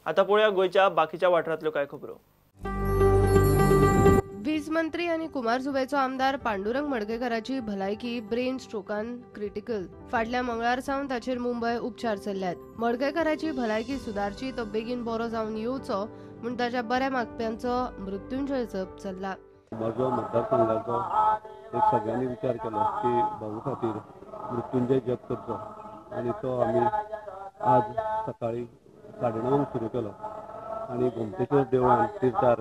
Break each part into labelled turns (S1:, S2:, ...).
S1: आतां पळोवया गोंयच्या बाकीच्या वाठारांतल्यो कांय खबरो.
S2: वीज मंत्री आनी कुमारजुवेचो आमदार पांडुरंग मडकयकाराची भलायकी ब्रेन स्ट्रोकान क्रिटिकल. फाटल्या मंगळार सावन ताचेर मुंबय उपचार चल्ल्यात. मडकयकाराची भलायकी सुदारची, तो बेगीन बरो जावन येवचो म्हूण ताच्या बऱ्या मागप्यांचो मृत्युंजय जप चल्ला.
S3: म्हजो मतदारसंघाचो एक सगळ्यांनी विचार केलो की भाऊ खातीर मृत्युंजय जप करचो आनी तो आमी आज सकाळी 9:30 सुरू केलो आनी गोमतेश्वर देवळान तिर्थार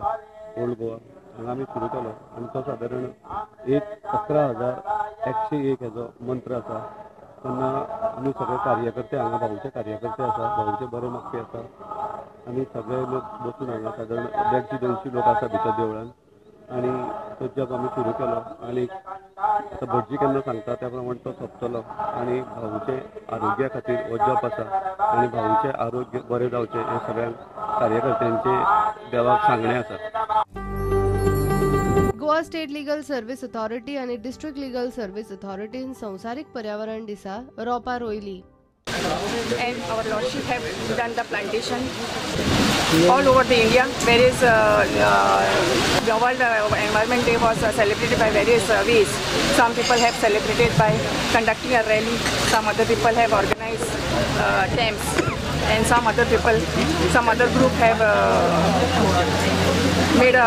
S3: ओल्ड गोवा हांगा आमी सुरू केलो आनी तो सादारण 11,101 हेजो मंत्र आसा. तेन्ना आमी सगळे कार्यकर्ते हांगा भाऊचे कार्यकर्ते आसा, भाऊचे बरे मागपी आसा आनी सगळे लोक बसून हांगा सादारण 150-200 लोक आसा भितर देवळान आनी तो जप आमी सुरू केलो आनी आतां भटजी केन्ना सांगता त्या प्रमाणे तो सोंपतलो आनी भाऊचे आरोग्या खातीर हो जप आसा आनी भाऊचें आरोग्य बरें जावचें हें सगळ्यांक कार्यकर्त्यांचें देवाक सांगणें आसा.
S2: Goa state legal service authority आणि डिस्ट्रिक्ट लीगल सर्व्हिस अथॉरिटीन संवसारीक पर्यावरण दिसा रोपा रोयली.
S4: And our lordship have done the plantation all over the India. Various the World Environment Day was celebrated by various ways. Some people have celebrated by conducting a rally. Some other people have organized camps, and some other people, some other group have made a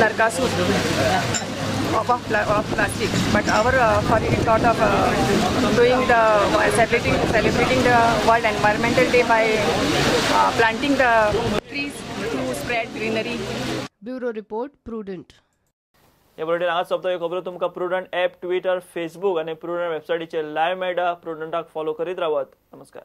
S4: Narkasur of plastic. But our authority thought of doing the celebrating the World Environmental Day by planting the trees to spread greenery.
S2: Bureau report, Prudent.
S1: हे bulletin हांगाच सोंपता. ह्यो खबरो तुमकां prudent app, Twitter, Facebook आनी prudent वेबसायटीचेर live मेळटा. प्रुडंटाक follow करीत रावात. नमस्कार.